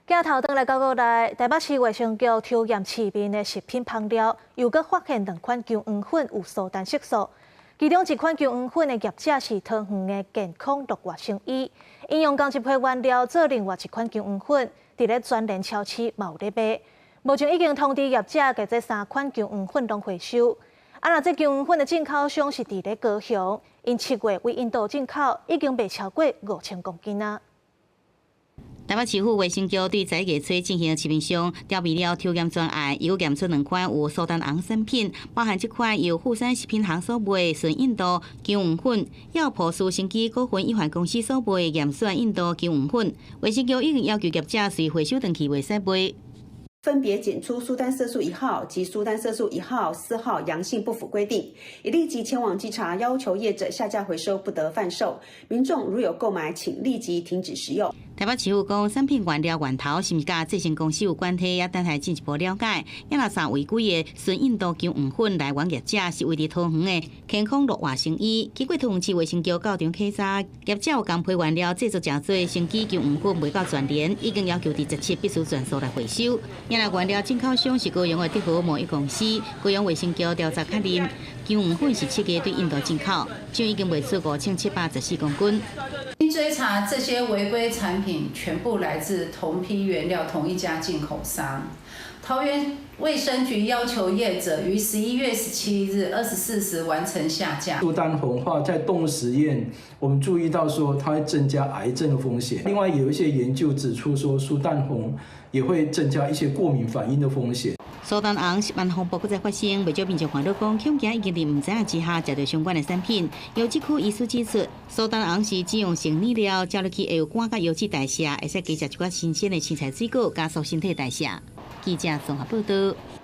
鏡頭轉來到國內，台北市衛生局抽驗市面的食品香料，又閣發現兩款薑黃粉有蘇丹色素。其中一款薑黃粉的業者是桃園的健康樂活生醫，𪜶用仝一批原料做另外一款薑黃粉，佇咧全聯超市嘛有咧賣。目前已經通知業者，共這三款薑黃粉攏回收。啊，若這薑黃粉的進口商是佇咧高雄，𪜶7月對印度進口已經賣超過5000公斤啊。台北市府衛生局對11月初進行市面上調味料抽驗專案，又驗出兩款有蘇丹紅產品，包含這款由富山食品行所賣純印度薑黃粉，抑朴樹生機股份有限公司所賣嚴選印度薑黃粉。衛生局已經要求業者隨回收轉去，袂使賣。分別檢出蘇丹色素1號及蘇丹色素1號、4號陽性不符規定，已立即前往稽查，要求業者下架回收，不得販售。民眾如有購買，請立即停止食用。台北市府講，產品原料源頭是毋是佮製成公司有關係，也等待進一步了解。也若啥違規的純印度薑黃粉來源業者是位佇桃園的健康樂活生醫，經過桃園市衛生局到場稽查，業者有仝批原料製作成做生機薑黃粉賣到全聯，已經要求佇17必須全數來回收。也若原料進口商是高雄的德和貿易公司，高雄衛生局調查確認，薑黃粉是7月對印度進口，就已經賣出5714公斤。經追查，這些違規產品全部來自同批原料、同一家進口商。桃園衛生局要求業者於11月17日24時完成下架。蘇丹紅化在動物實驗，我們注意到說它會增加癌症的風險。另外有一些研究指出說，蘇丹紅也會增加一些過敏反應的風險。蘇丹紅食安風波閣再發生，袂少民眾煩惱講，恐驚已經佇毋知影之下食著相關的產品。油脂科醫師指出，蘇丹紅是脂溶性染料，食落去會有肝佮油脂代謝，會使加食一寡新鮮的青菜水果，加速身體代謝。記者綜合報道。